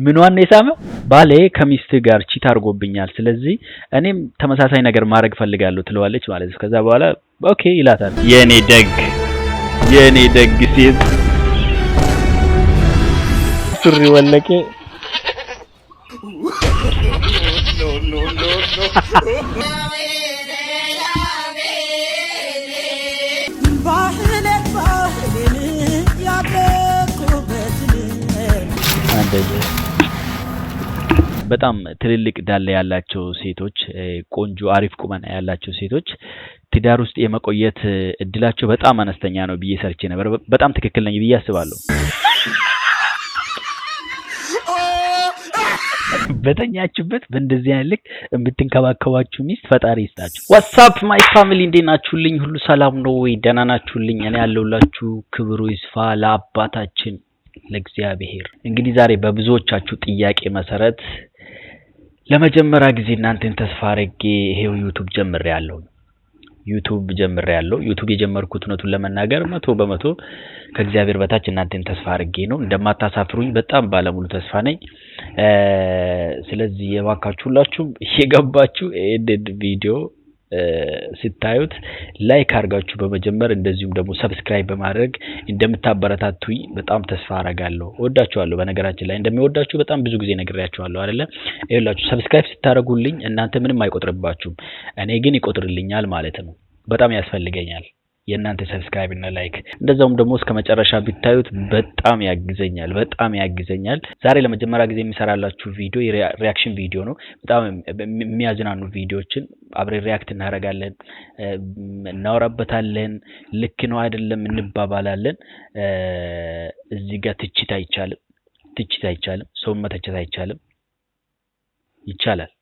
ምኗን ነው የሳመው? ባሌ ከሚስት ጋር cheat አድርጎብኛል፣ ስለዚህ እኔም ተመሳሳይ ነገር ማድረግ ፈልጋለሁ ትለዋለች ማለት ነው። ከዛ በኋላ okay ይላታል። የኔ ደግ፣ የኔ ደግ ሴት። ሱሪ ወለቄ። አንደኛ በጣም ትልልቅ ዳሌ ያላቸው ሴቶች፣ ቆንጆ አሪፍ ቁመና ያላቸው ሴቶች ትዳር ውስጥ የመቆየት እድላቸው በጣም አነስተኛ ነው ብዬ ሰርቼ ነበር። በጣም ትክክል ነኝ ብዬ አስባለሁ። በተኛችሁበት በእንደዚህ አይነት ልክ የምትንከባከባችሁ ሚስት ፈጣሪ ይስጣችሁ። What's up my family፣ እንዴት ናችሁልኝ? ሁሉ ሰላም ነው ወይ? ደህና ናችሁልኝ? እኔ ያለሁላችሁ ክብሩ ይስፋ ለአባታችን ለእግዚአብሔር። እንግዲህ ዛሬ በብዙዎቻችሁ ጥያቄ መሰረት ለመጀመሪያ ጊዜ እናንተን ተስፋ አድርጌ ይሄው YouTube ጀምሬያለሁ። YouTube ጀምሬያለሁ። YouTube የጀመርኩት እውነቱን ለመናገር 100% ከእግዚአብሔር በታች እናንተን ተስፋ አድርጌ ነው። እንደማታሳፍሩኝ በጣም ባለሙሉ ተስፋ ነኝ። ስለዚህ የባካችሁ ሁላችሁም እየገባችሁ ይሄንን ቪዲዮ ስታዩት like አድርጋችሁ በመጀመር እንደዚሁም ደግሞ subscribe በማድረግ እንደምታበረታቱኝ በጣም ተስፋ አደርጋለሁ። እወዳችኋለሁ። በነገራችን ላይ እንደሚወዳችሁ በጣም ብዙ ጊዜ ነግሬያችኋለሁ አይደለ? ይኸውላችሁ subscribe ስታደርጉልኝ እናንተ ምንም አይቆጥርባችሁም፣ እኔ ግን ይቆጥርልኛል ማለት ነው። በጣም ያስፈልገኛል የእናንተ subscribe እና like። እንደዛውም ደግሞ እስከ መጨረሻ ቢታዩት በጣም ያግዘኛል፣ በጣም ያግዘኛል። ዛሬ ለመጀመሪያ ጊዜ የሚሰራላችሁ ቪዲዮ የ reaction ቪዲዮ ነው። በጣም የሚያዝናኑ ቪዲዮዎችን አብረን react እናደርጋለን፣ እናወራበታለን። ልክ ነው አይደለም እንባባላለን። እዚህ ጋር ትችት አይቻልም፣ ትችት አይቻልም፣ ሰውን መተቸት አይቻልም። ይቻላል፣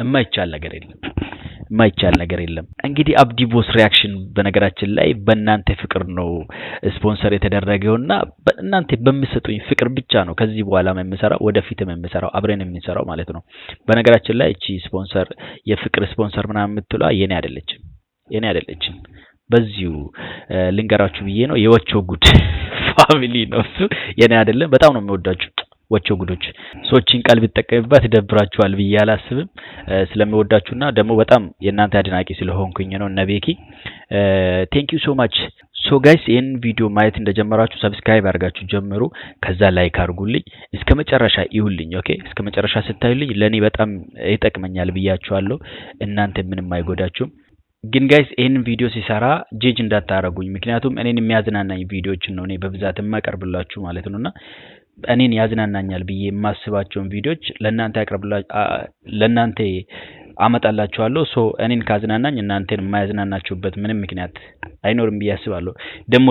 የማይቻል ነገር የለም። የማይቻል ነገር የለም። እንግዲህ አብዲ ቦስ reaction በነገራችን ላይ በእናንተ ፍቅር ነው ስፖንሰር የተደረገውና በእናንተ በምሰጡኝ ፍቅር ብቻ ነው ከዚህ በኋላ የምሰራው፣ ወደፊትም የምሰራው፣ አብረን የምንሰራው ማለት ነው። በነገራችን ላይ እቺ ስፖንሰር የፍቅር ስፖንሰር ምናምን የምትለዋ የኔ አይደለችም፣ የኔ አይደለችም። በዚሁ ልንገራችሁ ብዬ ነው። የወቾ ጉድ family ነው እሱ፣ የኔ አይደለም። በጣም ነው የሚወዳችሁ ወቾ ጉዶች። ሰዎችን ቃል ቢጠቀምባት ይደብራችኋል ብዬ አላስብም። ስለሚወዳችሁና ደግሞ በጣም የእናንተ አድናቂ ስለሆንኩኝ ነው። እነ ቤኪ thank you so much። So guys፣ ይህን ቪዲዮ ማየት እንደጀመራችሁ subscribe አድርጋችሁ ጀምሩ። ከዛ like አድርጉልኝ፣ እስከ መጨረሻ ይሁልኝ። Okay፣ እስከ መጨረሻ ስታዩልኝ ለእኔ በጣም ይጠቅመኛል ብያችኋለሁ። እናንተ ምንም አይጎዳችሁም። ግን guys፣ ይህንን ቪዲዮ ሲሰራ ጄጅ እንዳታረጉኝ፣ ምክንያቱም እኔን የሚያዝናናኝ ቪዲዮዎችን ነው እኔ በብዛት የማቀርብላችሁ ማለት ነው እና እኔን ያዝናናኛል ብዬ የማስባቸውን ቪዲዮዎች ለእናንተ ያቀርብላ ለእናንተ አመጣላችኋለሁ። So እኔን ካዝናናኝ እናንተን የማያዝናናችሁበት ምንም ምክንያት አይኖርም ብዬ አስባለሁ። ደግሞ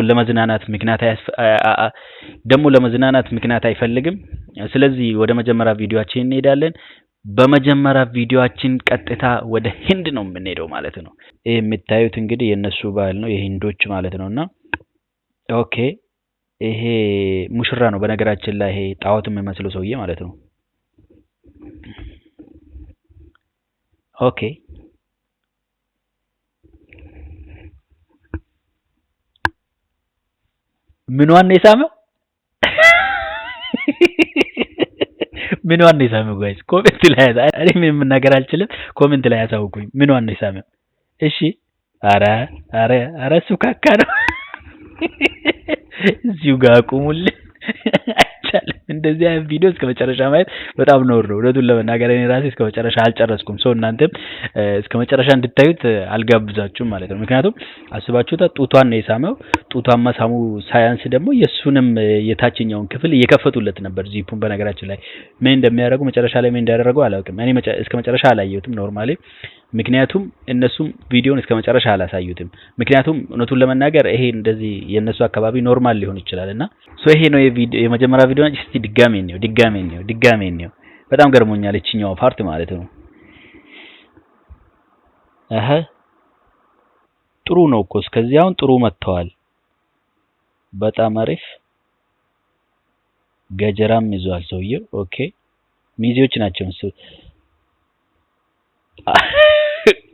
ለመዝናናት ምክንያት አይፈልግም። ስለዚህ ወደ መጀመሪያ ቪዲዮአችን እንሄዳለን። በመጀመሪያ ቪዲዮአችን ቀጥታ ወደ ህንድ ነው የምንሄደው ማለት ነው። ይህ የምታዩት እንግዲህ የእነሱ ባህል ነው፣ የህንዶች ማለት ነው። እና okay፣ ይሄ ሙሽራ ነው በነገራችን ላይ፣ ይሄ ጣዖት የሚመስለው ሰውዬ ማለት ነው። Okay፣ ምኗን ነው የሳመው? ምኗን ነው የሳመው? Guys፣ comment ላይ፣ እኔ ምንም መናገር አልችልም። Comment ላይ ያሳውቁኝ። ምኗን ነው የሳመው? እሺ፣ አረ አረ አረ እሱ ካካ ነው። እዚሁ ጋር አቁሙልን። አይቻልም። እንደዚህ አይነት ቪዲዮ እስከ መጨረሻ ማየት በጣም ነውር ነው። እውነቱን ለመናገር እኔ ራሴ እስከ መጨረሻ አልጨረስኩም። So እናንተም እስከ መጨረሻ እንድታዩት አልጋብዛችሁም ማለት ነው። ምክንያቱም አስባችሁታ ጡቷን ነው የሳመው። ጡቷን መሳሙ ሳያንስ ደግሞ የእሱንም የታችኛውን ክፍል እየከፈቱለት ነበር ዚፑን። በነገራችን ላይ ምን እንደሚያደርጉ፣ መጨረሻ ላይ ምን እንዳደረጉ አላውቅም። እኔ እስከ መጨረሻ አላየሁትም normally፣ ምክንያቱም እነሱም ቪዲዮን እስከ መጨረሻ አላሳዩትም። ምክንያቱም እውነቱን ለመናገር ይሄ እንደዚህ የእነሱ አካባቢ normal ሊሆን ይችላል እና so ይሄ ነው የመጀመሪያ ቪዲዮ። እስቲ ድጋሜ ነው፣ ድጋሜ ነው፣ ድጋሜ ነው። በጣም ገርሞኛል እቺኛው part ማለት ነው። አሀ፣ ጥሩ ነው እኮ እስከዚህ አሁን ጥሩ መጥተዋል። በጣም አሪፍ፣ ገጀራም ይዟል ሰውየው። Okay፣ ሚዜዎች ናቸው መሰለኝ።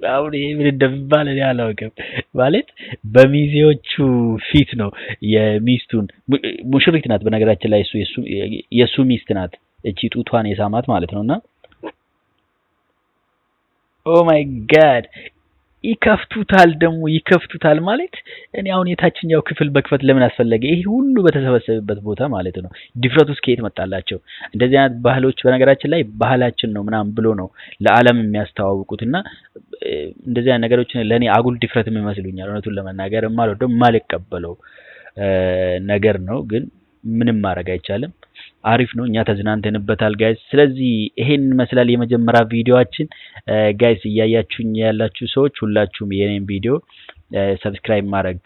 አሁን ይሄ ምን እንደሚባል እኔ አላውቅም። ማለት በሚዜዎቹ ፊት ነው የሚስቱን፣ ሙሽሪት ናት በነገራችን ላይ፣ እሱ የሱ ሚስት ናት። እቺ ጡቷን የሳማት ማለት ነው። እና oh my God፣ ይከፍቱታል ደግሞ፣ ይከፍቱታል ማለት እኔ አሁን የታችኛው ክፍል መክፈት ለምን አስፈለገ? ይሄ ሁሉ በተሰበሰበበት ቦታ ማለት ነው። ድፍረቱ ውስጥ ከየት መጣላቸው? እንደዚህ አይነት ባህሎች በነገራችን ላይ ባህላችን ነው ምናምን ብሎ ነው ለዓለም የሚያስተዋውቁት። እና እንደዚህ አይነት ነገሮችን ለእኔ አጉል ድፍረት ይመስሉኛል። እውነቱን ለመናገር የማልወደው፣ የማልቀበለው ነገር ነው። ግን ምንም ማድረግ አይቻልም። አሪፍ ነው። እኛ ተዝናንተንበታል guys። ስለዚህ ይሄን ይመስላል የመጀመሪያ ቪዲዮአችን guys። እያያችሁኝ ያላችሁ ሰዎች ሁላችሁም የኔን ቪዲዮ subscribe ማድረግ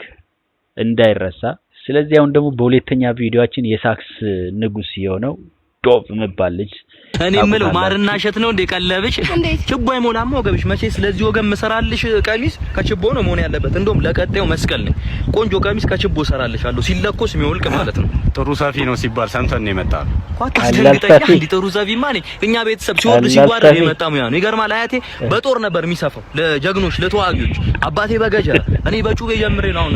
እንዳይረሳ። ስለዚህ አሁን ደግሞ በሁለተኛ ቪዲዮአችን የሳክስ ንጉስ የሆነው ዶቭ የሚባል ልጅ እኔ የምለው ማርና እሸት ነው እንዴ ቀለብሽ? ችቦ አይሞላማ ወገብሽ። መቼ ስለዚህ ወገብ ምሰራልሽ ቀሚስ ከችቦ ነው መሆን ያለበት። እንደውም ለቀጣዩ መስቀል ነኝ ቆንጆ ቀሚስ ከችቦ እሰራልሻለሁ። ሲለኮስ የሚወልቅ ማለት ነው። ጥሩ ሰፊ ነው ሲባል ሰምተን ነው የመጣነው። አታስደንግጠኛ። እንዲህ ጥሩ ሰፊማ ነኝ። እኛ ቤተሰብ ሲወርድ ሲዋረድ የመጣ ሙያ ነው። ይገርማል። አያቴ በጦር ነበር የሚሰፋው ለጀግኖች ለተዋጊዎች። አባቴ በገጀራ፣ እኔ በጩቤ ጀምሬ ነው አሁን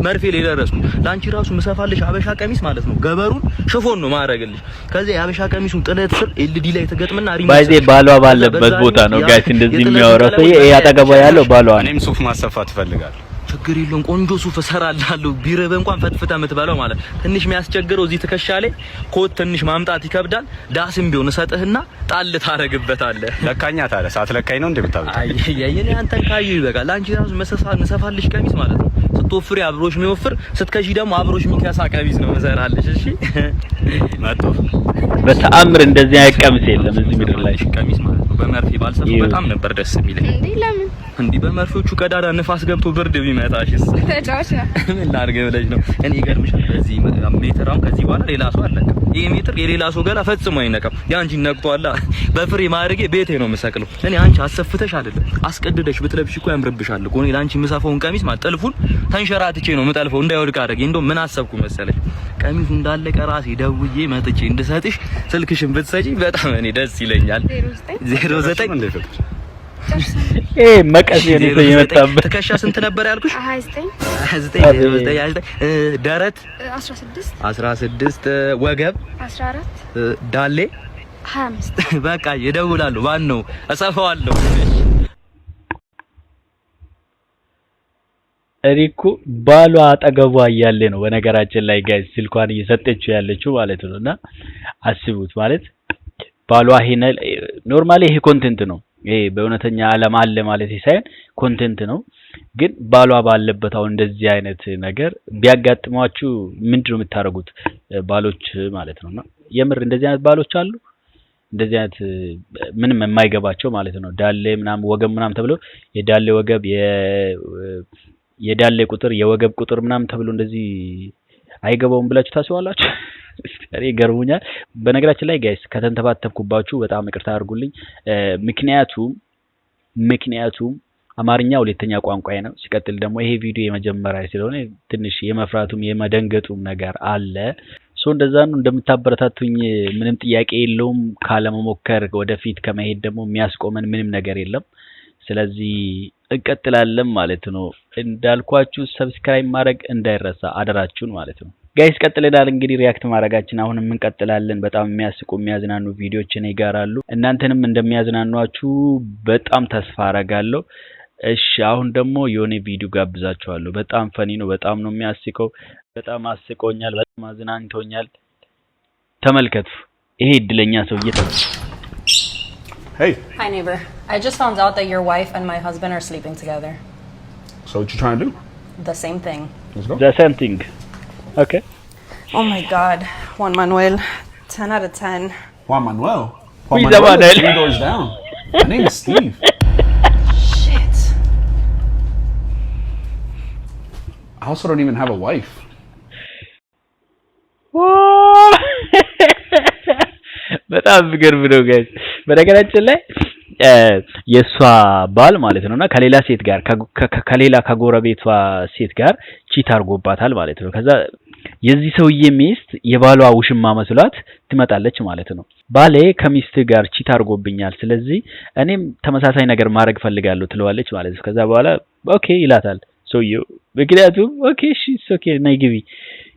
መርፌ ላይ ደረስኩ። ለአንቺ ራሱ ምሰፋልሽ አበሻ ቀሚስ ማለት ነው። ገበሩን ሽፎን ነው ማረግልሽ። ከዚያ የአበሻ ቀሚሱን ጥለት ስር ኤልዲ ላይ ተገጥምና ሪሞት ባይዜ ባሏ ባለበት ቦታ ነው guys እንደዚህ የሚያወራው ሰው። ይሄ አጠገቧ ያለው ባሏ ነው። እኔም ሱፍ ማሰፋት እፈልጋለሁ። ችግር የለውም፣ ቆንጆ ሱፍ እሰራልሃለሁ። ቢርብህ እንኳን ፈትፍተህ የምትበላው ማለት። ትንሽ የሚያስቸግረው እዚህ ትከሻ ላይ ኮት ትንሽ ማምጣት ይከብዳል። ዳስም ቢሆን እሰጥህና ጣል ታረግበታለህ። ለካኛ ታዲያ ሳትለካኝ ነው እንዴ ብታብታ? አይ አይ፣ አንተን ካየሁ ይበቃል። አንቺ ራሱ መሰፋልሽ ቀሚስ ማለት ነው። ስትወፍሪ አብሮሽ የሚወፍር፣ ስትከሺ ደግሞ አብሮሽ የሚከሳ ቀሚስ ነው መሰራልሽ። እሺ። መጡ። በተአምር እንደዚህ አይነት ቀሚስ የለም እዚህ ምድር ላይ። ቀሚስ ማለት ነው። በመርፌ ባልሰፋ በጣም ነበር ደስ የሚለኝ። እንዴ፣ ለምን? እንዲህ በመርፌዎቹ ቀዳዳ ንፋስ ገብቶ ብርድ ቢመጣሽስ? ተጫዋች ነው። ምን ላድርግ ብለሽ ነው? እኔ ይገርምሻል፣ በዚህ ሜትር አሁን ከዚህ በኋላ ሌላ ሰው አልነካም። ይሄ ሜትር የሌላ ሰው ገላ ፈጽሞ አይነካም። ያንቺን ነቅቷላ። በፍሬ ማድረጌ ቤቴ ነው የምሰቅለው። እኔ አንቺ አሰፍተሽ አይደለም አስቀድደሽ ብትለብሽ እኮ ያምርብሻል እኮ። እኔ ለአንቺ የምሰፋውን ቀሚስ ማለት ጥልፉን ተንሸራትቼ ነው የምጠልፈው እንዳይወድቅ አድርጌ። እንደው ምን አሰብኩ መሰለሽ? ቀሚሱ እንዳለቀ ራሴ ደውዬ መጥቼ እንድሰጥሽ ስልክሽን ብትሰጪ በጣም እኔ ደስ ይለኛል። 09 ይሄ መቀስ የሆነ ሰው የመጣበት። ትከሻ ስንት ነበር ያልኩሽ? 29። 29፣ 09፣ 29። ደረት? 16። 16። ወገብ? 14። ዳሌ? 25። በቃ ይደውላሉ። ማን ነው? እሰፋዋለሁ። እኔ እኮ ባሏ አጠገቧ እያለ ነው በነገራችን ላይ guys ስልኳን እየሰጠችው ያለችው ማለት ነው። እና አስቡት፣ ማለት ባሏ ይሄ normally ይሄ content ነው። ይሄ በእውነተኛ ዓለም አለ ማለት ሳይሆን content ነው። ግን ባሏ ባለበት አሁን እንደዚህ አይነት ነገር ቢያጋጥሟችሁ ምንድን ነው የምታደርጉት? ባሎች ማለት ነው። እና የምር እንደዚህ አይነት ባሎች አሉ። እንደዚህ አይነት ምንም የማይገባቸው ማለት ነው። ዳሌ ምናምን ወገብ ምናምን ተብሎ የዳሌ ወገብ፣ የዳሌ ቁጥር፣ የወገብ ቁጥር ምናምን ተብሎ እንደዚህ አይገባውም ብላችሁ ታስባላችሁ? እኔ ገርሞኛል። በነገራችን ላይ guys ከተንተባተብኩባችሁ በጣም ይቅርታ አድርጉልኝ። ምክንያቱም አማርኛ ሁለተኛ ቋንቋዬ ነው። ሲቀጥል ደግሞ ይሄ ቪዲዮ የመጀመሪያ ስለሆነ ትንሽ የመፍራቱም የመደንገጡም ነገር አለ። So እንደዛ ነው። እንደምታበረታቱኝ ምንም ጥያቄ የለውም። ካለመሞከር ወደፊት ከመሄድ ደግሞ የሚያስቆመን ምንም ነገር የለም። ስለዚህ እንቀጥላለን ማለት ነው። እንዳልኳችሁ subscribe ማድረግ እንዳይረሳ አደራችሁን ማለት ነው። Guys ቀጥለናል እንግዲህ react ማድረጋችን አሁንም እንቀጥላለን። በጣም የሚያስቁ የሚያዝናኑ ቪዲዮዎች እኔ ጋር አሉ። እናንተንም እንደሚያዝናኗችሁ በጣም ተስፋ አረጋለሁ። እሺ፣ አሁን ደግሞ የሆነ ቪዲዮ ጋብዛችኋለሁ። በጣም funny ነው። በጣም ነው የሚያስቀው። በጣም አስቆኛል። በጣም አዝናንቶኛል። ተመልከቱ። ይሄ እድለኛ ሰውዬ ተመልከቱ። Hey. Hi, neighbor. I just found out that your wife and my husband are sleeping together. So what you trying to do? The same thing. Let's go. The same thing. Okay. Oh my God, Juan Manuel, 10 out of 10. Juan Manuel. Juan Who's that Manuel is one? three doors down. My name is Steve. Shit. I also don't even have a wife. በጣም የሚገርም ነው guys። በነገራችን ላይ የእሷ ባል ማለት ነው እና ከሌላ ሴት ጋር፣ ከሌላ ከጎረቤቷ ሴት ጋር cheat አድርጎባታል ማለት ነው። ከዛ የዚህ ሰውዬ ሚስት የባሏ ውሽማ መስሏት ትመጣለች ማለት ነው። ባሌ ከሚስት ጋር cheat አድርጎብኛል፣ ስለዚህ እኔም ተመሳሳይ ነገር ማድረግ ፈልጋለሁ ትለዋለች ማለት ነው። ከዛ በኋላ okay ይላታል ሰውዬው። ምክንያቱም okay እሺ okay ነይ ግቢ።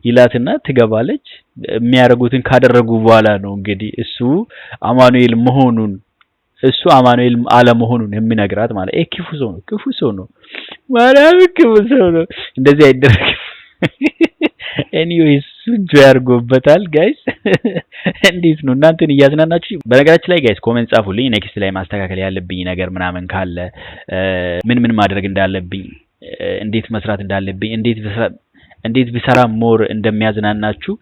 ይላትና ትገባለች። የሚያደርጉትን ካደረጉ በኋላ ነው እንግዲህ እሱ አማኑኤል አለመሆኑን የሚነግራት ማለት። ይሄ ክፉ ሰው ነው፣ ክፉ ሰው ነው፣ ማርያም ክፉ ሰው ነው። እንደዚህ አይደረግም። Anyways enjoy አድርጎበታል guys። እንዴት ነው እናንተን እያዝናናችሁ? በነገራችን ላይ guys comment ጻፉልኝ። Next ላይ ማስተካከል ያለብኝ ነገር ምናምን ካለ፣ ምን ምን ማድረግ እንዳለብኝ፣ እንዴት መስራት እንዳለብኝ፣ እንዴት ብሰራ more እንደሚያዝናናችሁ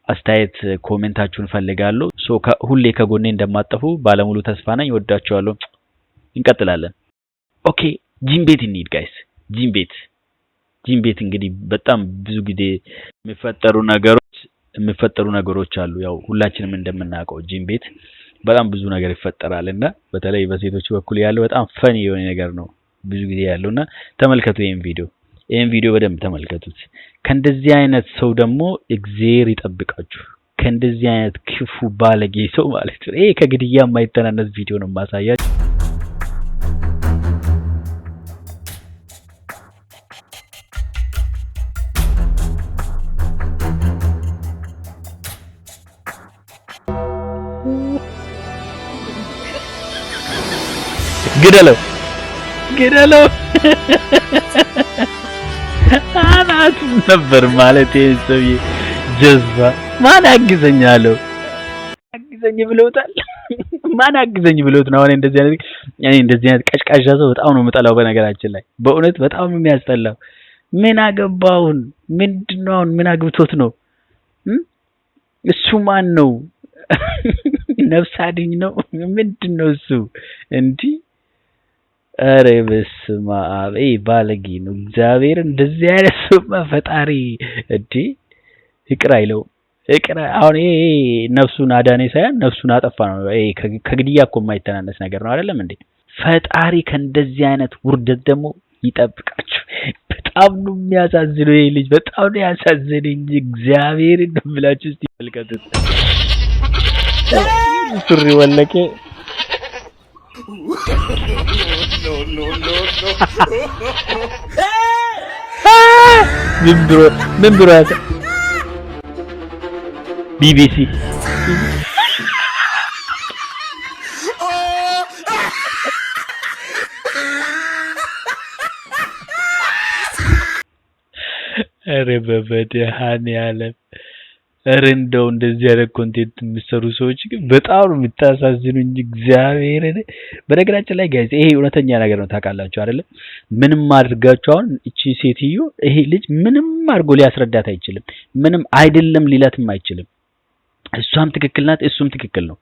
አስተያየት comment ኣችሁን ፈልጋለሁ። So ሁሌ ከጎኔ እንደማትጠፉ ባለሙሉ ተስፋ ነኝ። እወዳችኋለሁ። እንቀጥላለን። Okay፣ ጂም ቤት እንሂድ guys። ጂም ቤት፣ ጂም ቤት እንግዲህ በጣም ብዙ ጊዜ የሚፈጠሩ ነገሮች አሉ። ያው ሁላችንም እንደምናውቀው ጂም ቤት በጣም ብዙ ነገር ይፈጠራል እና በተለይ በሴቶች በኩል ያለው በጣም funny የሆነ ነገር ነው ብዙ ጊዜ ያለው። እና ተመልከቱ ይሄን ቪዲዮ በደንብ ተመልከቱት። ከእንደዚህ አይነት ሰው ደግሞ እግዜር ይጠብቃችሁ። ከእንደዚህ አይነት ክፉ ባለጌ ሰው ማለት ነው። ይሄ ከግድያ የማይተናነስ ቪዲዮ ነው የማሳያችሁ። ግደለው፣ ግደለው። አናቱ ነበር ማለት ይሄ ሰውዬ ጀዝባ። ማን አግዘኝ አለው? አግዘኝ ብለውታል። ማን አግዘኝ ብለውት ነው? አሁን እንደዚህ አይነት ቀዥቃዣ ሰው በጣም ነው የምጠላው። በነገራችን ላይ በእውነት በጣም ነው የሚያስጠላው። ምን አገባውን? ምንድን ነው አሁን? ምን አግብቶት ነው? እሱ ማን ነው? ነፍስ አድኝ ነው? ምንድን ነው እሱ? እንዲህ ኧረ በስመ አብ! ይሄ ባለጌ ነው። እግዚአብሔር እንደዚህ አይነት ሰውማ ፈጣሪ እንዴ ይቅር አይለውም። ይቅር አሁን ይሄ ነፍሱን አዳነ ሳይሆን ነፍሱን አጠፋ ነው። ይሄ ከግድያ እኮ የማይተናነስ ነገር ነው፣ አይደለም እንዴ? ፈጣሪ ከእንደዚህ አይነት ውርደት ደግሞ ይጠብቃችሁ። በጣም ነው የሚያሳዝነው ይሄ ልጅ፣ በጣም ነው ያሳዝነኝ። እግዚአብሔርን ነው የምላችሁ። እስቲ ተመልከቱት። ሱሪ ወለቄ። ምን ብሎ ያሰ ቢቢሲ። ኧረ በመድኃኒዓለም፣ ኧረ እንደው እንደዚህ አይነት content የሚሰሩ ሰዎች ግን በጣም ነው የምታሳዝኑኝ። እግዚአብሔርን። በነገራችን ላይ guys ይሄ እውነተኛ ነገር ነው፣ ታውቃላችሁ አይደለ? ምንም አድርጋችሁ አሁን እቺ ሴትዮ ይሄ ልጅ ምንም አድርጎ ሊያስረዳት አይችልም። ምንም አይደለም ሊላትም አይችልም። እሷም ትክክል ናት፣ እሱም ትክክል ነው።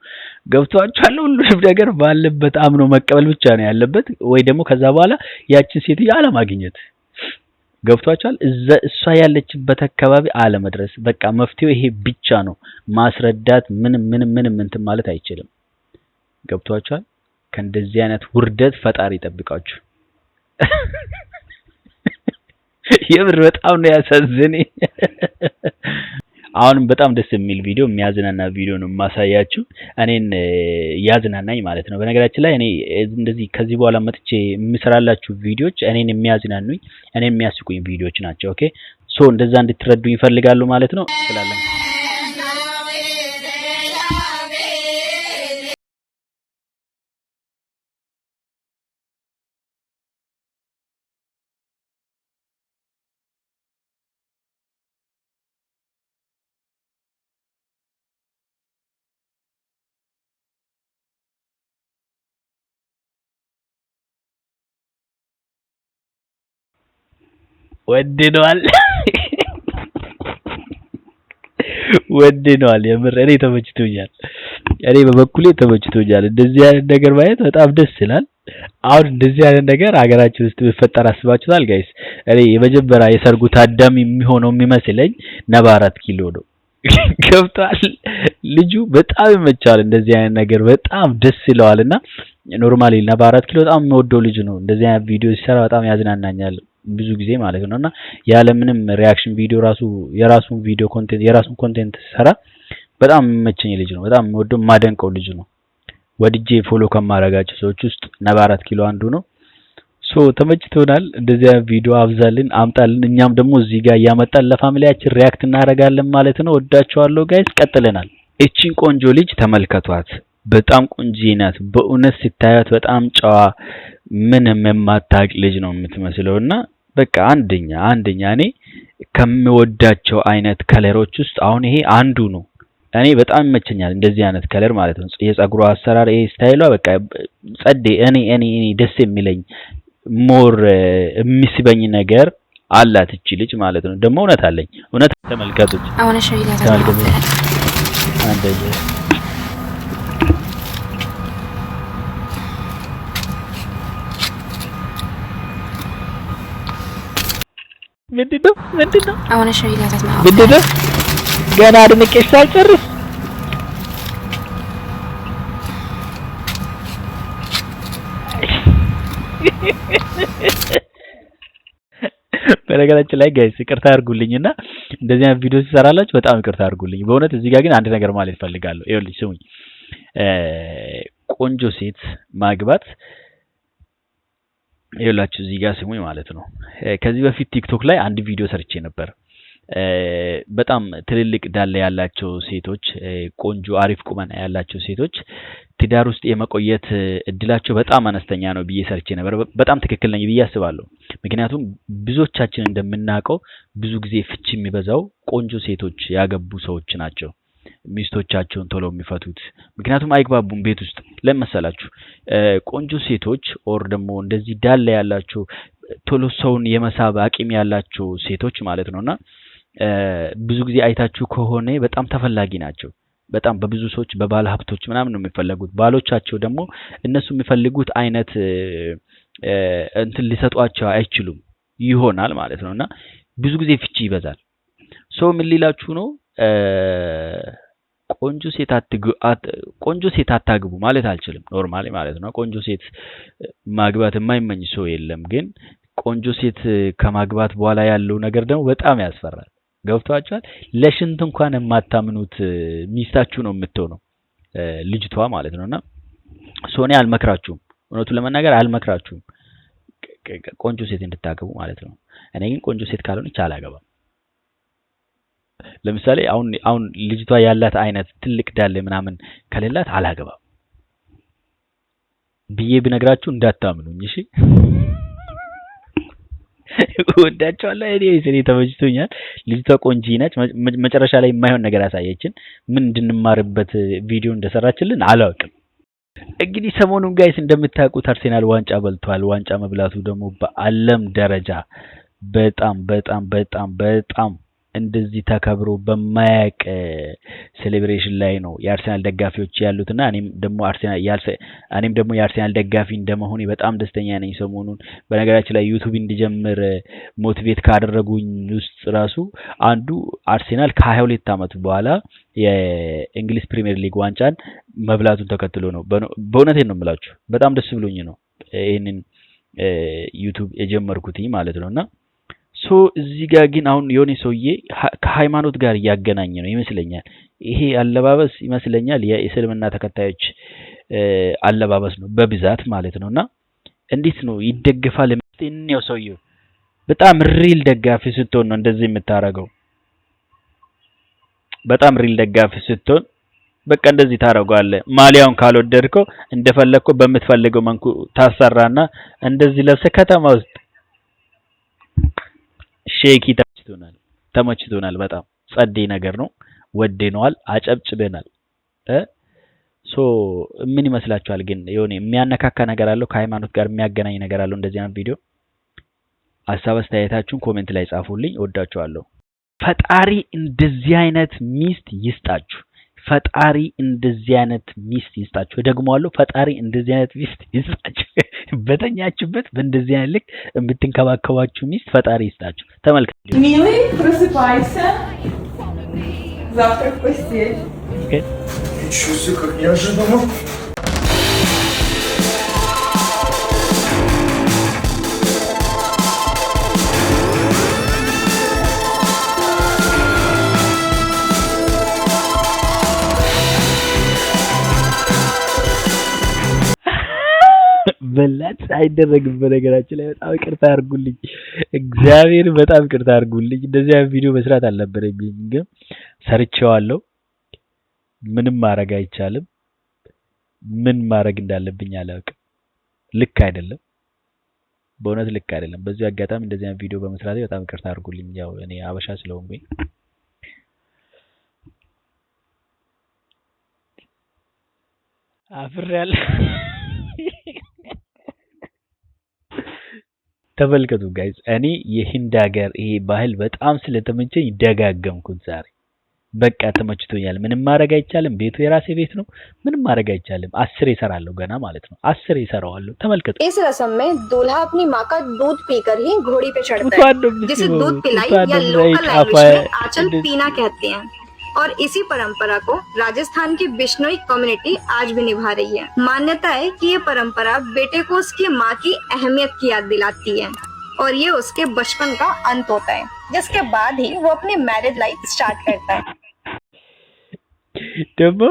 ገብቷችኋል? ሁሉንም ነገር ባለበት አምኖ መቀበል ብቻ ነው ያለበት፣ ወይ ደግሞ ከዛ በኋላ ያችን ሴትዮ አለማግኘት። ገብቷችኋል? እዛ እሷ ያለችበት አካባቢ አለመድረስ። በቃ መፍትሄው ይሄ ብቻ ነው። ማስረዳት ምንም ምንም ምንም እንትን ማለት አይችልም። ገብቷችኋል? ከእንደዚህ አይነት ውርደት ፈጣሪ ይጠብቃችሁ። የምር በጣም ነው ያሳዝነኝ። አሁንም በጣም ደስ የሚል ቪዲዮ፣ የሚያዝናና ቪዲዮ ነው የማሳያችሁ። እኔን ያዝናናኝ ማለት ነው። በነገራችን ላይ እኔ እንደዚህ ከዚህ በኋላ መጥቼ የምሰራላችሁ ቪዲዮዎች እኔን የሚያዝናኑኝ፣ እኔን የሚያስቁኝ ቪዲዮዎች ናቸው። Okay፣ so እንደዛ እንድትረዱኝ እፈልጋለሁ ማለት ነው። ስላለን ወድነዋል፣ ወድነዋል። የምር እኔ ተመችቶኛል። እኔ በበኩሌ ተመችቶኛል። እንደዚህ አይነት ነገር ማየት በጣም ደስ ይላል። አሁን እንደዚህ አይነት ነገር ሀገራችን ውስጥ ቢፈጠር አስባችሁታል guys? እኔ የመጀመሪያ የሰርጉ ታዳሚ የሚሆነው የሚመስለኝ ነባ አራት ኪሎ ነው። ገብቷል። ልጁ በጣም ይመቸዋል። እንደዚህ አይነት ነገር በጣም ደስ ይለዋል። እና normally ነባ አራት ኪሎ በጣም የምወደው ልጅ ነው። እንደዚህ አይነት ቪዲዮ ሲሰራ በጣም ያዝናናኛል ብዙ ጊዜ ማለት ነው። እና ያለምንም reaction ቪዲዮ ራሱ የራሱን ቪዲዮ content የራሱን content ሲሰራ በጣም የሚመቸኝ ልጅ ነው። በጣም የምወደው፣ የማደንቀው ልጅ ነው። ወድጄ follow ከማደርጋቸው ሰዎች ውስጥ ነባ አራት ኪሎ አንዱ ነው። So ተመችቶናል። እንደዚህ አይነት ቪዲዮ አብዛልን፣ አምጣልን። እኛም ደግሞ እዚህ ጋር እያመጣን ለ family ያችን react እናደርጋለን ማለት ነው። ወዳችኋለሁ guys። ቀጥለናል። እቺን ቆንጆ ልጅ ተመልከቷት። በጣም ቆንጆ ናት። በእውነት ሲታያት በጣም ጨዋ፣ ምንም የማታውቅ ልጅ ነው የምትመስለው እና በቃ አንደኛ አንደኛ እኔ ከምወዳቸው አይነት color ኦች ውስጥ አሁን ይሄ አንዱ ነው። እኔ በጣም ይመቸኛል እንደዚህ አይነት color ማለት ነው። የጸጉሯ አሰራር፣ ይሄ style ኧ በቃ ጸዴ። እኔ ደስ የሚለኝ more የሚስበኝ ነገር አላት እቺ ልጅ ማለት ነው። ደግሞ እውነት አለኝ እውነት። ተመልከቱት፣ I want to show you guys my ተመልከቱት። outfit. አንደኛ ምንድን ነው? ምንድን ነው? I want to show you guys my outfit. ምንድን ነው? ገና አድንቄሽ ሳልጨርስ። በነገራችን ላይ guys ይቅርታ አድርጉልኝና እንደዚህ አይነት ቪዲዮ ሲሰራላችሁ በጣም ይቅርታ አድርጉልኝ። በእውነት እዚህ ጋር ግን አንድ ነገር ማለት እፈልጋለሁ። ይኸውልሽ ስሙኝ፣ ቆንጆ ሴት ማግባት፣ ይኸውላችሁ እዚህ ጋር ስሙኝ ማለት ነው። ከዚህ በፊት ቲክቶክ ላይ አንድ ቪዲዮ ሰርቼ ነበር። በጣም ትልልቅ ዳሌ ያላቸው ሴቶች፣ ቆንጆ አሪፍ ቁመና ያላቸው ሴቶች ትዳር ውስጥ የመቆየት እድላቸው በጣም አነስተኛ ነው ብዬ ሰርቼ ነበር። በጣም ትክክል ነኝ ብዬ አስባለሁ። ምክንያቱም ብዙዎቻችን እንደምናውቀው ብዙ ጊዜ ፍቺ የሚበዛው ቆንጆ ሴቶች ያገቡ ሰዎች ናቸው ሚስቶቻቸውን ቶሎ የሚፈቱት። ምክንያቱም አይግባቡም ቤት ውስጥ። ለምን መሰላችሁ? ቆንጆ ሴቶች or ደግሞ እንደዚህ ዳሌ ያላቸው፣ ቶሎ ሰውን የመሳብ አቅም ያላቸው ሴቶች ማለት ነው እና ብዙ ጊዜ አይታችሁ ከሆነ በጣም ተፈላጊ ናቸው። በጣም በብዙ ሰዎች፣ በባለ ሀብቶች ምናምን ነው የሚፈለጉት። ባሎቻቸው ደግሞ እነሱ የሚፈልጉት አይነት እንትን ሊሰጧቸው አይችሉም ይሆናል ማለት ነው እና ብዙ ጊዜ ፍቺ ይበዛል። So ምን ሊላችሁ ነው? ቆንጆ ሴት አታግቡ ማለት አልችልም። Normally ማለት ነው። ቆንጆ ሴት ማግባት የማይመኝ ሰው የለም። ግን ቆንጆ ሴት ከማግባት በኋላ ያለው ነገር ደግሞ በጣም ያስፈራል። ገብቷችኋል? ለሽንት እንኳን የማታምኑት ሚስታችሁ ነው የምትሆነው ልጅቷ ማለት ነው። እና so እኔ አልመክራችሁም፣ እውነቱን ለመናገር አልመክራችሁም ቆንጆ ሴት እንድታገቡ ማለት ነው። እኔ ግን ቆንጆ ሴት ካልሆነች አላገባም። ለምሳሌ አሁን ልጅቷ ያላት አይነት ትልቅ ዳሌ ምናምን ከሌላት አላገባም ብዬ ብነግራችሁ እንዳታምኑኝ። እሺ፣ እወዳቸዋለሁ። Anyways እኔ ተመችቶኛል። ልጅቷ ቆንጆ ነች። መጨረሻ ላይ የማይሆን ነገር ያሳየችን፣ ምን እንድንማርበት ቪዲዮ እንደሰራችልን አላውቅም። እንግዲህ ሰሞኑን guys እንደምታውቁት አርሴናል ዋንጫ በልቷል። ዋንጫ መብላቱ ደግሞ በዓለም ደረጃ በጣም በጣም በጣም በጣም እንደዚህ ተከብሮ በማያውቅ celebration ላይ ነው የአርሴናል ደጋፊዎች ያሉትና እኔም ደግሞ የአርሴናል ደጋፊ እንደመሆኔ በጣም ደስተኛ ነኝ። ሰሞኑን በነገራችን ላይ ዩቱብ እንዲጀምር motivate ካደረጉኝ ውስጥ ራሱ አንዱ አርሴናል ከ22 ዓመት በኋላ የእንግሊዝ ፕሪሚየር ሊግ ዋንጫን መብላቱን ተከትሎ ነው። በእውነቴን ነው የምላችሁ፣ በጣም ደስ ብሎኝ ነው ይህንን ዩቱብ የጀመርኩትኝ ማለት ነው። እና so እዚህ ጋር ግን አሁን የሆነ ሰውዬ ከሃይማኖት ጋር እያገናኘ ነው ይመስለኛል። ይሄ አለባበስ ይመስለኛል የእስልምና ተከታዮች አለባበስ ነው በብዛት ማለት ነው። እና እንዴት ነው ይደገፋል? እንየው፣ ሰውዬው በጣም real ደጋፊ ስትሆን ነው እንደዚህ የምታደርገው። በጣም real ደጋፊ ስትሆን በቃ እንደዚህ ታደርገዋለህ። ማሊያውን ካልወደድከው እንደፈለግከው በምትፈልገው መልኩ ታሰራና እንደዚህ ለብሰህ ከተማ ውስጥ ሼኪ። ተመችቶናል፣ ተመችቶናል። በጣም ጸዴ ነገር ነው። ወደነዋል፣ አጨብጭበናል። So ምን ይመስላችኋል ግን? የሆነ የሚያነካካ ነገር አለው፣ ከሃይማኖት ጋር የሚያገናኝ ነገር አለው እንደዚህ አይነት ቪዲዮ? ሀሳብ አስተያየታችሁን comment ላይ ጻፉልኝ። እወዳችኋለሁ። ፈጣሪ እንደዚህ አይነት ሚስት ይስጣችሁ። ፈጣሪ እንደዚህ አይነት ሚስት ይስጣችሁ። እደግመዋለሁ፣ ፈጣሪ እንደዚህ አይነት ሚስት ይስጣችሁ። በተኛችሁበት በእንደዚህ አይነት ልክ የምትንከባከባችሁ ሚስት ፈጣሪ ይስጣችሁ። ተመልከቱ። Милый, просыпайся. Завтрак в постель. Okay. Ничего себе, как неожиданно. በላት አይደረግም። በነገራችን ላይ በጣም ይቅርታ አድርጉልኝ፣ እግዚአብሔር በጣም ይቅርታ አድርጉልኝ። እንደዚህ አይነት ቪዲዮ መስራት አልነበረብኝም፣ ግን ሰርቼዋለሁ። ምንም ማድረግ አይቻልም። ምን ማድረግ እንዳለብኝ አላውቅም። ልክ አይደለም፣ በእውነት ልክ አይደለም። በዚሁ አጋጣሚ እንደዚህ አይነት ቪዲዮ በመስራቴ በጣም ይቅርታ አድርጉልኝ። ያው እኔ አበሻ ስለሆንኩኝ አፍሬያለሁ። ተመልከቱ guys፣ እኔ የህንድ ሀገር ይሄ ባህል በጣም ስለተመቸኝ ደጋገምኩት ዛሬ። በቃ ተመችቶኛል። ምንም ማድረግ አይቻልም። ቤቱ የራሴ ቤት ነው። ምንም ማድረግ አይቻልም። 10 እሰራለሁ ገና ማለት ነው። 10 እሰራዋለሁ። ተመልከቱ። इस रस्म में दूल्हा अपनी माँ का दूध पीकर ही घोड़ी पे चढ़ता है, ጡቷን ነው जिसे የሚስበው። दूध पिलाई ጡቷን या ነው लोकल ጫፏ लैंग्वेज में आंचल እንደዚህ पीना कहते हैं और इसी परंपरा को राजस्थान की बिश्नोई कम्युनिटी आज भी निभा रही है। मान्यता है कि ये परंपरा बेटे को उसकी माँ की अहमियत की याद दिलाती है और ये उसके बचपन का अंत होता है, जिसके बाद ही वो अपनी marriage life start करता है। ደግሞ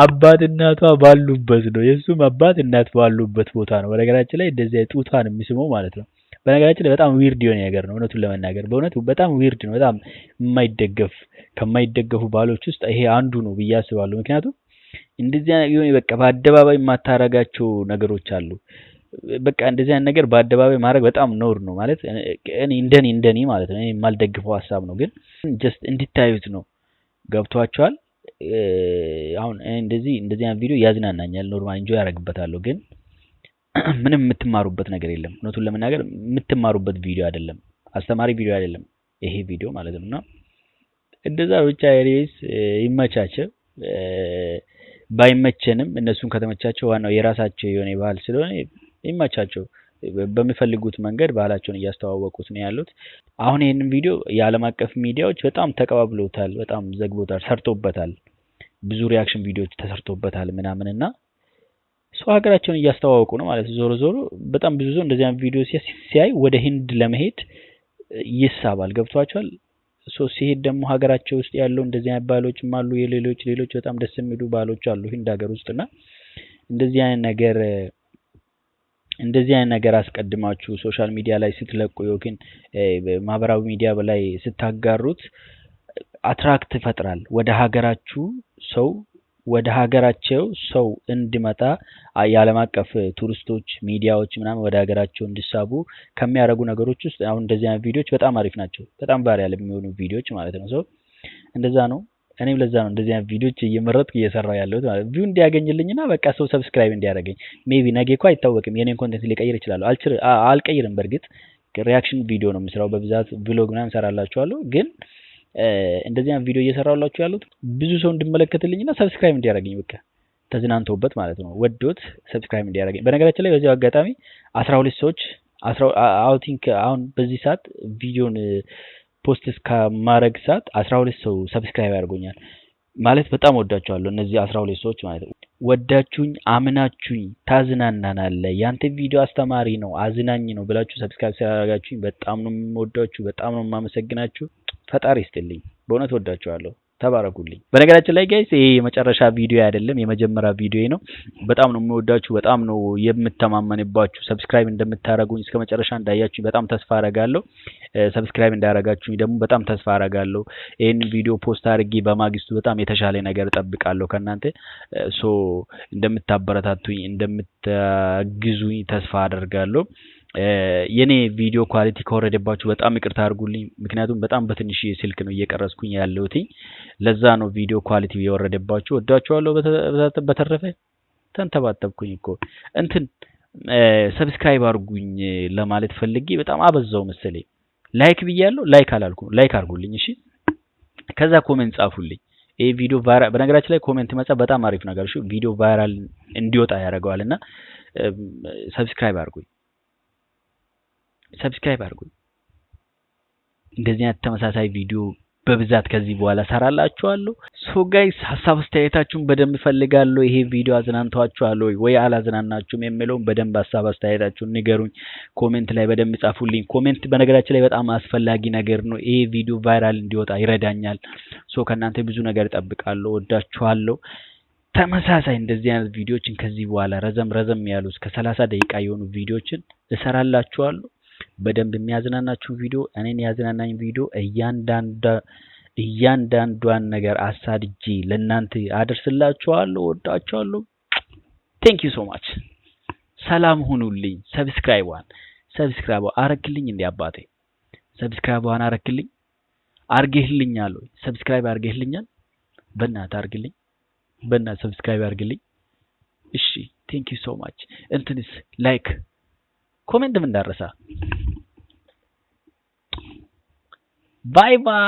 አባት እናቷ ባሉበት ነው። የእሱም አባት እናት ባሉበት ቦታ ነው። በነገራችን ላይ እንደዚህ ጡቷን የሚስመው ማለት ነው። በነገራችን ላይ በጣም weird የሆነ ነገር ነው። እውነቱን ለመናገር በእውነቱ በጣም weird ነው። በጣም የማይደገፍ ከማይደገፉ ባህሎች ውስጥ ይሄ አንዱ ነው ብዬ አስባለሁ። ምክንያቱም እንደዚህ አይነት የሆነ በቃ በአደባባይ የማታረጋቸው ነገሮች አሉ። በቃ እንደዚህ አይነት ነገር በአደባባይ ማድረግ በጣም ነውር ነው ማለት እኔ እንደኔ ማለት ነው። እኔ የማልደግፈው ሀሳብ ነው፣ ግን just እንዲታዩት ነው። ገብቷቸዋል። አሁን እኔ እንደዚህ አይነት ቪዲዮ ያዝናናኛል፣ normal enjoy ያደርግበታለሁ። ግን ምንም የምትማሩበት ነገር የለም። እውነቱን ለመናገር የምትማሩበት ቪዲዮ አይደለም፣ አስተማሪ ቪዲዮ አይደለም ይሄ ቪዲዮ ማለት ነው። እና እንደዛ ብቻ anyways ይመቻቸው። ባይመቸንም እነሱን ከተመቻቸው ዋናው የራሳቸው የሆነ ባህል ስለሆነ ይመቻቸው። በሚፈልጉት መንገድ ባህላቸውን እያስተዋወቁት ነው ያሉት። አሁን ይህንን ቪዲዮ የዓለም አቀፍ ሚዲያዎች በጣም ተቀባብለውታል፣ በጣም ዘግቦታል፣ ሰርቶበታል። ብዙ reaction ቪዲዮዎች ተሰርቶበታል ምናምን እና ሰው ሀገራቸውን እያስተዋወቁ ነው ማለት ነው። ዞሮ ዞሮ በጣም ብዙ ሰው እንደዚህ አይነት ቪዲዮ ሲያይ ወደ ህንድ ለመሄድ ይሳባል። ገብቷቸዋል። So ሲሄድ ደግሞ ሀገራቸው ውስጥ ያለው እንደዚህ አይነት ባህሎችም አሉ። የሌሎች ሌሎች በጣም ደስ የሚሉ ባህሎች አሉ ህንድ ሀገር ውስጥ እና እንደዚህ አይነት ነገር አስቀድማችሁ social media ላይ ስትለቁ ዮኪን ማህበራዊ ሚዲያ ላይ ስታጋሩት attract ይፈጥራል። ወደ ሀገራቸው ሰው እንዲመጣ የዓለም አቀፍ ቱሪስቶች፣ ሚዲያዎች ምናምን ወደ ሀገራቸው እንዲሳቡ ከሚያደርጉ ነገሮች ውስጥ አሁን እንደዚህ አይነት ቪዲዮዎች በጣም አሪፍ ናቸው። በጣም viral የሚሆኑ ቪዲዮዎች ማለት ነው። So እንደዛ ነው። እኔም ለዛ ነው እንደዚህ አይነት ቪዲዮዎች እየመረጥኩ እየሰራሁ ያለሁት ማለት ነው። View እንዲያገኝልኝና በቃ ሰው subscribe እንዲያደርገኝ። Maybe ነገ እኮ አይታወቅም፣ የኔን content ሊቀይር ይችላል። አልቀይርም። በእርግጥ reaction ቪዲዮ ነው የምሰራው በብዛት፣ vlog ምናምን እሰራላችኋለሁ። ግን እንደዚህ አይነት ቪዲዮ እየሰራሁላችሁ ያሉት ብዙ ሰው እንዲመለከትልኝና subscribe እንዲያደርገኝ፣ በቃ ተዝናንተውበት ማለት ነው፣ ወዶት subscribe እንዲያደርገኝ። በነገራችን ላይ በዚሁ አጋጣሚ 12 ሰዎች I think አሁን በዚህ ሰዓት ቪዲዮን post እስከማድረግ ሰዓት 12 ሰው subscribe አድርጎኛል። ማለት በጣም ወዳችኋለሁ እነዚህ 12 ሰዎች ማለት ነው። ወዳችሁኝ አምናችሁኝ ታዝናናናለህ፣ ያንተ ቪዲዮ አስተማሪ ነው፣ አዝናኝ ነው ብላችሁ subscribe ስላደረጋችሁኝ በጣም ነው የምወዳችሁ፣ በጣም ነው የማመሰግናችሁ። ፈጣሪ ይስጥልኝ። በእውነት ወዳችኋለሁ። ተባረኩልኝ። በነገራችን ላይ guys ይሄ የመጨረሻ ቪዲዮ አይደለም፣ የመጀመሪያ ቪዲዮ ነው። በጣም ነው የምወዳችሁ፣ በጣም ነው የምተማመንባችሁ። Subscribe እንደምታረጉኝ እስከ መጨረሻ እንዳያችሁኝ በጣም ተስፋ አረጋለሁ። Subscribe እንዳረጋችሁኝ ደግሞ በጣም ተስፋ አረጋለሁ። ይህን ቪዲዮ post አድርጌ በማግስቱ በጣም የተሻለ ነገር እጠብቃለሁ ከእናንተ። So እንደምታበረታቱኝ፣ እንደምታግዙኝ ተስፋ አደርጋለሁ። የኔ ቪዲዮ quality ከወረደባችሁ በጣም ይቅርታ አድርጉልኝ። ምክንያቱም በጣም በትንሽ ስልክ ነው እየቀረጽኩኝ ያለሁትኝ። ለዛ ነው ቪዲዮ quality የወረደባችሁ። ወዳችኋለሁ። በተረፈ ተንተባተብኩኝ እኮ፣ እንትን subscribe አድርጉኝ ለማለት ፈልጌ በጣም አበዛው መሰለኝ። Like ብያለሁ፣ like አላልኩም። Like አድርጉልኝ እሺ። ከዛ comment ጻፉልኝ። ይሄ ቪዲዮ viral፣ በነገራችን ላይ comment መጻፍ በጣም አሪፍ ነገር እሺ። ቪዲዮ viral እንዲወጣ ያደርገዋል እና subscribe አድርጉኝ፣ subscribe አድርጉኝ። እንደዚህ አይነት ተመሳሳይ ቪዲዮ በብዛት ከዚህ በኋላ ሰራላችኋለሁ። So guys ሀሳብ አስተያየታችሁን በደንብ እፈልጋለሁ። ይሄ ቪዲዮ አዝናንቷችኋል ወይ አላዝናናችሁም የሚለውን በደንብ ሀሳብ አስተያየታችሁን ንገሩኝ። Comment ላይ በደንብ ጻፉልኝ። Comment በነገራችን ላይ በጣም አስፈላጊ ነገር ነው። ይሄ ቪዲዮ viral እንዲወጣ ይረዳኛል። So ከእናንተ ብዙ ነገር እጠብቃለሁ። ወዳችኋለሁ። ተመሳሳይ እንደዚህ አይነት ቪዲዮችን ከዚህ በኋላ ረዘም ረዘም ያሉ እስከ 30 ደቂቃ የሆኑ ቪዲዮችን እሰራላችኋለሁ። በደንብ የሚያዝናናችሁ ቪዲዮ፣ እኔን ያዝናናኝ ቪዲዮ እያንዳንዷን ነገር አሳድጄ ለእናንተ አደርስላችኋለሁ። ወዳችኋለሁ። Thank you so much። ሰላም ሁኑልኝ። Subscribe አረክልኝ እንዴ አባቴ? Subscribe ዋን አረክልኝ? አርጌህልኛል ወይ? Subscribe አርጌህልኛል? በእናትህ አርግልኝ። በእናትህ subscribe አርግልኝ። እሺ፣ thank you so much። እንትንስ like comment ም እንዳረሳ። Bye bye።